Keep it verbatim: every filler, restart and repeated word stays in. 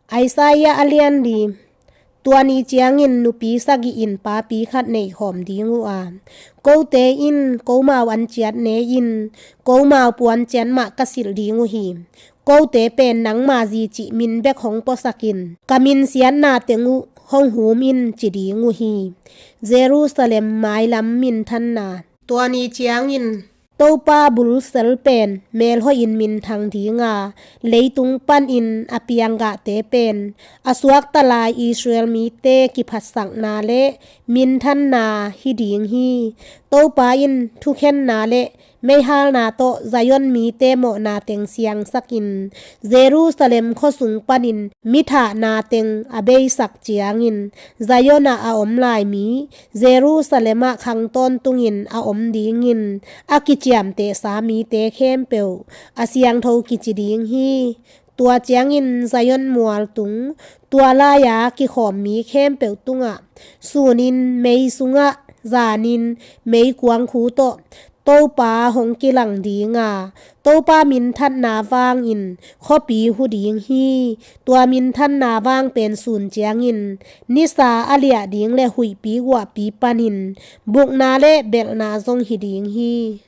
Isaiah a lian li. Tua ni ciangin nupi sagih in papi khat nei khawm ding uh a, kote in komau an ciat ne-in, komau puan ciat mah ka silh ding uh hi. Kote pen nangma zi cih min bek hong puasak in, ka min siatna teng uh hong hum in, ci ding uh hi. Jerusalem mailam minthanna. Tua ni ciangin Topa bulsel pen melhoih in minthang ding a, leitung panin a pianggahte pen a suakta lai Israel mite kiphatsakna le minthanna hi ding hi. Topa in thukhenna le meihalna tawh Zion mite mawhna teng siangsak in, Jerusalem khuasung panin mithahna teng a beisak ciangin, Zion ah a om lai mi, Jerusalem ah khang tawntungin a om dingin, a kiciamtehsa mite khempeuh a siangtho kici ding hi. Tua ciangin Zion mual tung, tua lai-a kikhawm mi khempeuh tungah, sunin mei sungah, zanin meikuang khu tawh Topa hong kilang ding a, Topa minthanna vangin khuapi hu ding hi. Tua minthanna vang pen sun ciangin nisa a liah ding le huihpi guahpi panin bukna le belhna zong hi ding hi.